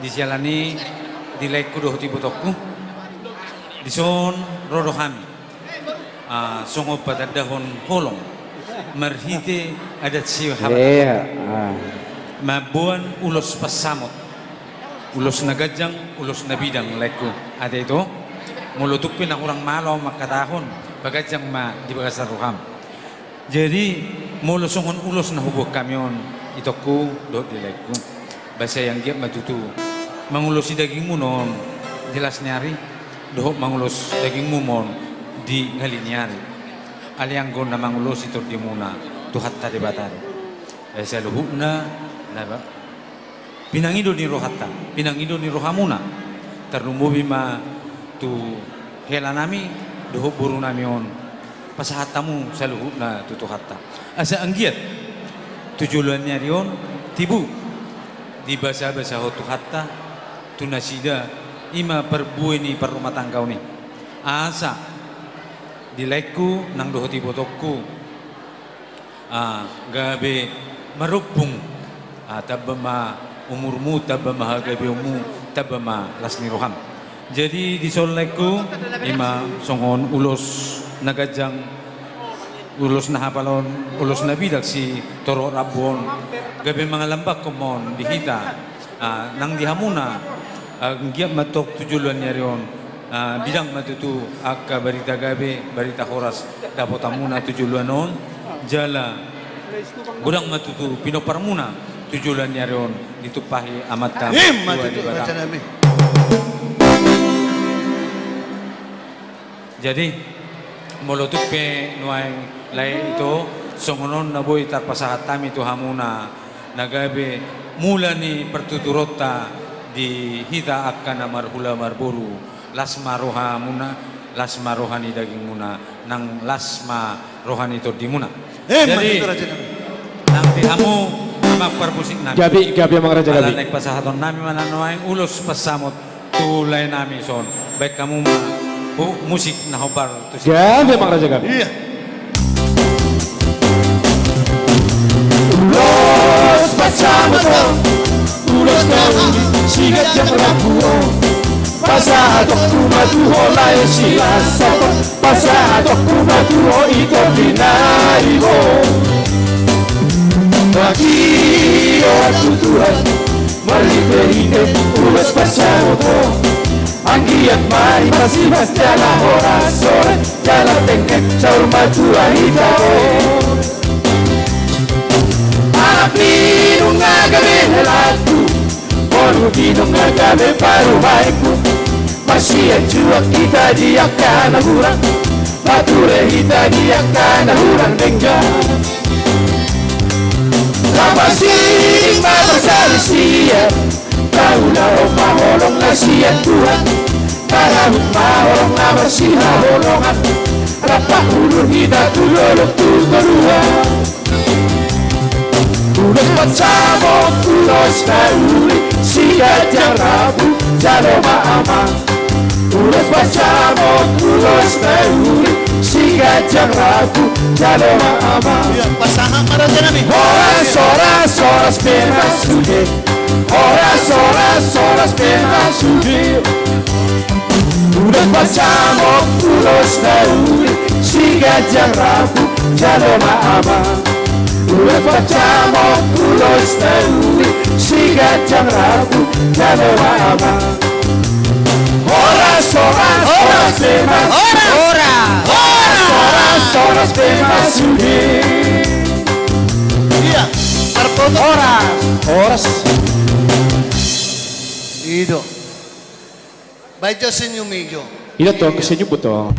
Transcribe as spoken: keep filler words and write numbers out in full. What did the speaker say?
Di siala ni i, di laengku dohot ibotongku, dison ro do hami, ah, songon patandahon holong marhite adat sihabatahon, iya, ah, mamboan ulos pansamot, ulos na ganjang, ulos na bidang, laengku. Ate ito, molo tung pe na hurang malo ahu mangkatahon, paganjang ma di bagasan roham. Jadi, molo songon ulos na huboan hami on, itongku dohot di laengku, basa i anggiat ma tutu mangulosi dagingmuna on di las ni ari, dohot mangulos dagingmuna on di ngali ni ari. Alai anggo na mangulosi tondimuna Tuhanta Debata do. Eh, saluhutna na ba- pinangido ni rohanta, pinangido ni rohamuna. Tarlumobi ma tu helanami dohot borunami on, pasahat hamu saluhutna tu Tuhanta. Asa anggiat tu joloan ni ari on tibu dibasabasahon Tuhanta tu nasida, i ma parbue ni parrumatanggaon i. Asa di laengku nang dohot ibotongku, ah, gabe marompung, ah, tamba ma umurmu, tamba ma hagabeonmu, tamba ma las ni roham. Jadi, dison laengku, i ma songon ulos na ganjang, ulos na hapal on, ulos na bidang sitorop rambu on, gabe mangalambangkon ma on di hita, ah, nang di hamuna, ah, anggiat ma tong tu joloan ni ari on, ah, bidang ma tutu angka barita gabe, barita horas dapotanmuna tu joloan on, jala godang ma tutu pinomparmuna tu joloan ni ari on ditumpahi Amanta. Ima tutu, Debata. Rajanami. Jadi, molo tung pe nuaeng, lae, ito, songon on na boi tarpasahat hami tu hamuna, na gabe mula ni partuturonta di hita angka na marhula marboru, las ma rohamuna, las ma roha ni dagingmuna, nang las ma roha ni tondimuna. Eh, jadi, maksud rajanami. Nang di hamu, amang parmusiknami. Gabe, gabe, amang raja, gabe. Ala naeng pasahatonnami ma na nuaeng ulos pansamot tu laenami son. Baen hamu ma, hu, musik na hombar tu si. Gabe, amang raja, gabe. Iya. Ulos pansamot on, ulos na uli siganjang rambu on. Pasahatonku ma tu ho lae si las on, pasahatonku ma tu ho ito di na uli on. Bagi ho tu Tuhan, marhitehite ulos pansamot on. Anggiat ma i masihol jala horas, horas jala tenget, saur matua hita on. Anak ni nunga gabe helangku, boru ni nunga gabe parumaenku. Masian juak hita di angka na hurang, mature hita di angka na hurang denggan. Lapas i ma parsalisian, taulahon ma holong na sian Tuhan. Tarahut ma holong na marsihaholongan, rap paulun hita tu dolok tu toruan. Ulos pansamot, ulos na uli siganjang rambu, jalo ma amang. Ulos pansamot, ulos na uli siganjang rambu, jalo ma amang. Iya, pasahat ma rajanami. Horas, horas, horas pe ma sude. Horas, horas, horas pe ma sude. Ulos pansamot, ulos na uli siganjang rambu, jalo ma amang. Ulos pansamot, ulos na uli siganjang rambu, jalo ma amang. Horas, horas, horas pe ma sude. Horas, horas, horas pe ma sude. Iya, parpoto. Horas. Horas. I do. Baen jo senyum i jo. I do tong, senyum do tong.